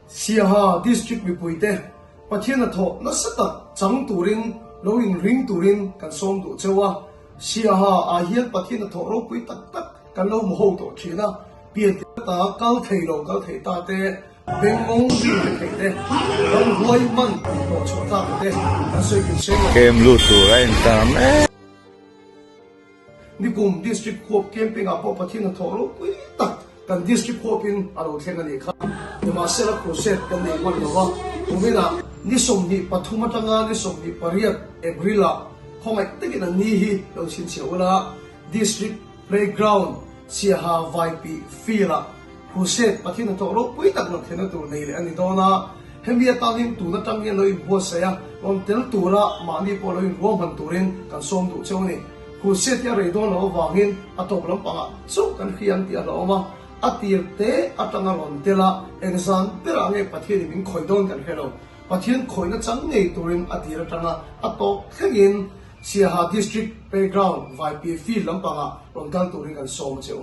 Siaha District mipuite Pathian hnathawh nasa tak chang turin lo inring turin kan sawm duh cheu a. Siaha ah hian Pathian hnathawh ropui tak tak kan lo hmu ho tawh thin a, pian ta kal thei lo kal thei ta te, bengngawng rin te thei te, ramhuai man hlawh chhuah tlak te kan sawi kim seng lo. Camp lut tur a intar mek. Nikum District Huap Camping ah pawh Pathian hnathawh ropui tak kan District Huapin a lo thleng a nih kha. Nimahsela crusade kan nei hman lo va, kuminah ni 23 atanga ni 28 April ah khawngaih takin an ni hi lo chhinchhiah ula, District Playground Siaha Vaipi Field ah Crusade Pathian hnathawh ropui tak lo thlenna tur nei leh a ni dawn a, hemi atanin tun atang hian lo inbuatsaih a, rawn tel tura mahni pawh lo inruahman turin kan sawm duh cheu a ni. Crusade hi a rei dawn loh avangin a tawp lampangah chauh kan hria ang tih a hlauhawm a, a tir te atanga rawn tel a, engzan berah nge Pathianin min khawih dawn kan hre lo. Pathian khawihna chang ngei turin a tir atanga a tawp thlengin Siaha District Playground Vaipi Field lampangah rawn kal turin kan sawm a che u.